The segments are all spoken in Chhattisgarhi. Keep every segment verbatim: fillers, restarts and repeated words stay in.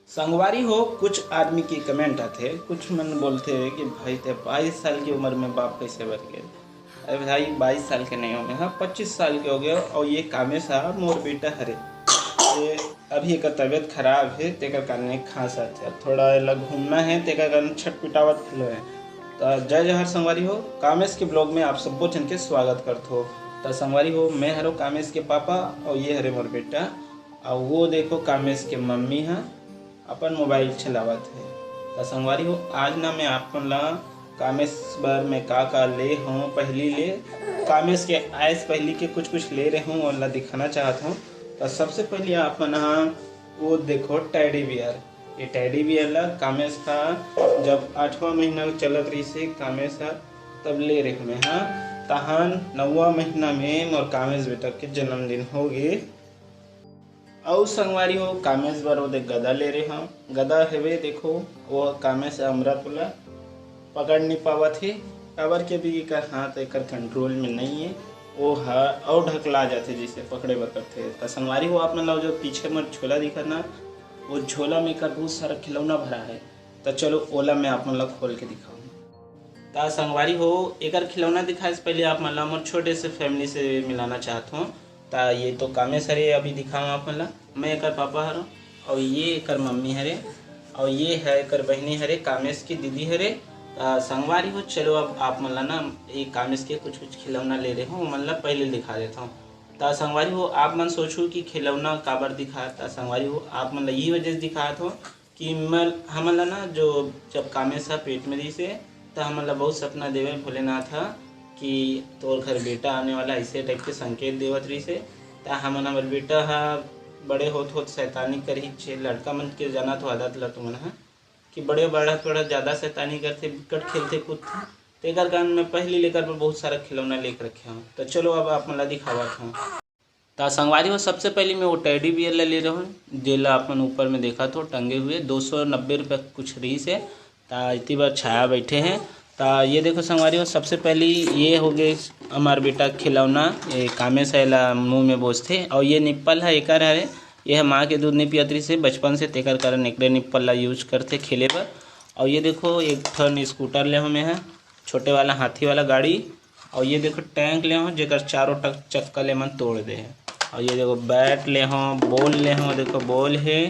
संगवारी हो, कुछ आदमी के कमेंट आथे, कुछ मन बोलथे कि भाई, ते बाईस साल की उम्र में बाप कैसे बन गए? अरे भाई, बाईस साल के नहीं हो गए, हाँ, पच्चीस साल के हो गए। और ये कामेश हा मोर बेटा हरे, ये अभी एकर तबीयत खराब है, तेकर कारण ये खांसत है, थोड़ा एला घूमना है, तेकर कारण छटपिटावत घलो है। तो जय जोहार संगवारी हो, कामेश के ब्लॉग में आप सब्बो झन के स्वागत करथो। तो संगवारी हो, मैं हरो कामेश के पापा और ये हरे मोर बेटा। और वो देखो, कामेश के मम्मी हा अपन मोबाइल चलावत है। त संगवारी हो, आज ना मैं आप मन ला कामेश बर मैं का का ले हूँ, पहली ले कामेश के आए से पहली के कुछ कुछ ले रहे हूँ, ओला दिखाना चाहत हूँ। त सबसे पहले आप मन हा वो देखो, टैडी बियर। ये टैडी बियर ला कामेश हा जब आठवां महीना चलत रहिस हे कामेश हा, तब ले रहे हूँ मैं हा। तहान नौवा महीना में मोर कामेश बेटा के जन्मदिन हो गे। अउ संगवारी हो, कामेश बर ओदे गदा ले रहे हंव। गदा हेवे, देखो, वो कामेश अमरत ओला पकड़ नहीं पावत हे, काबर के भी एकर हाथ एकर कंट्रोल में नहीं है। वो ह अउ ढकला जाथे, जैसे पकड़े बर करथे। त संगवारी हो, आप मन ला जो पीछे में झोला दिखत ना, वो झोला में एकर बहुत सारा खिलौना भरा है। त चलो, ओला मैं आप मन ला खोल के दिखाऊँ। त संगवारी हो, एकर खिलौना दिखाए से पहले आप मन ला मोर छोटे से फैमिली से मिलाना चाहत हूँ। त ये तो कामेश हरे, अभी दिखाऊँ आप मन ला, मैं एकर पापा हरों, और ये एकर मम्मी हरे, और ये है एकर बहिनी हरे, कामेश की दीदी हरे। त संगवारी हो, चलो अब आप मन ला ना ये कामेश के कुछ कुछ खिलौना ले रहे हूँ, ओमन ला पहले दिखा देता हूँ। त संगवारी हो, आप मन सोचहू कि खिलौना काबर दिखा, त संगवारी हो, आप मन ला यही वजह से दिखात हो कि मैं, हमन ला ना, जो जब कामेश हा पेट में रहिस हे, त हमन ला बहुत सपना देवे भोलेनाथ हा कि तोर घर बेटा आने वाला, ऐसे टाइप के संकेत देवत रहिस हे। त हमन, हमर बेटा हा बड़े होत होत शैतानी करही, छे लड़का मन के जानत हो आदत ला तुमन हा, कि बड़े बढ़त बढ़त ज़्यादा शैतानी करथे, बिकट खेलथे कूदथे। तेकर कारण मैं पहली ले एकर बर बहुत सारा खिलौना लेके रखे हूँ। तो चलो, अब आप मन ला दिखावत हूँ। त संगवारी हो, सबसे पहले मैं वो टैडी बियर ला ले रहे हूँ, जेला आप मन ऊपर में देखत हो टंगे हुए, दो सौ नब्बे रुपये कुछ रहिस हे। त इतनी बार छाया बैठे हैं। त ये देखो संगवारी हो, सबसे पहले ये हो गए हमार बेटा खिलौना, ये कामेश हा एला मुंह में बोसथे, और ये निप्पल है एकर हरे, ये ह माँ के दूध नहीं पियत रहिस हे बचपन से, तेकर कारण एकरे निप्पल ला यूज करथे खेले बर। और ये देखो, एक ठन स्कूटर ले हमें है, छोटे वाला हाथी वाला गाड़ी। और ये देखो, टैंक ले हो, जेकर चारों टक चक्का ले मन तोड़ दे है। और ये देखो, बैट ले हो, बॉल ले हो, देखो, बॉल है।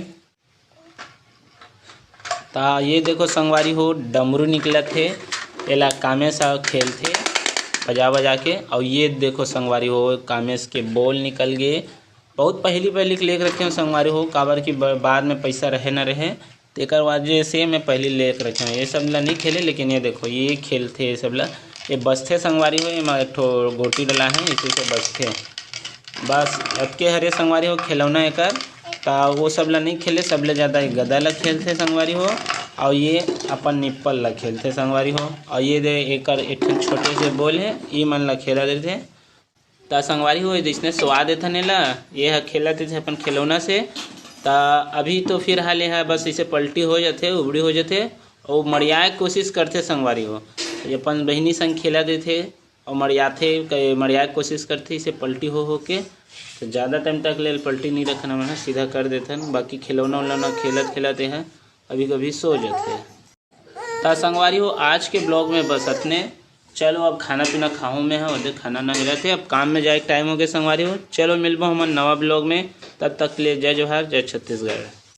ता ये देखो संगवारी हो, डमरू निकलत हे, एला कामेश हा खेलथे बजा बजा के। और ये देखो संगवारी हो, कामेश के बॉल निकल गए। बहुत पहली पहली के लेके रखे हो संगवारी हो, काबर कि ब-, बाद में पैसा रहे ना रहे, तेकर वजह से मैं पहली लेके रखे हो। ये सब ला नहीं खेले, लेकिन ये देखो, ये खेलथे ये सब ला। ये बसथे संगवारी हो, एमा एक ठो गोटी डला है, इसी से बसथे। बस अतके हरे संगवारी हो खिलौना एकर। त वो सब ला नहीं खेले, सबले ज़्यादा ये गदा ला खेलथे संगवारी हो, और ये अपन निप्पल ला खेलथे संगवारी हो। और ये दे एकर एक ठन छोटे से बॉल है, ई मन ला खेला देथे। त संगवारी हो, जैसने स्वाद एथन एला, ये ह खेलत हे अपन खिलौना से। त अभी तो फिलहाल ये ह बस इसे पलटी हो जाथे, उबड़ी हो जाथे, और मड़ियाए के कोशिश करथे संगवारी हो। ये अपन बहिनी संग खेला देथे और मड़ियाथे, क-, मड़ियाए के कोशिश करथे, इसे पलटी हो हो के। तो ज़्यादा टाइम तक ले पलटी नहीं रखना मन, सीधा कर देथन। बाकी खिलौना उलौना खेलत खेलत ये ह कभी कभी सो जाथे। त संगवारी हो, आज के ब्लॉग में बस अतने। चलो, अब खाना पीना खाहूँ मैं, हाँ, ओदे खाना ना मिलत हे, अब काम में जाए के टाइम हो गए संगवारी हो। चलो, मिलबो हमन नवा ब्लॉग में, तब तक के लिए जय जोहार, जय छत्तीसगढ़।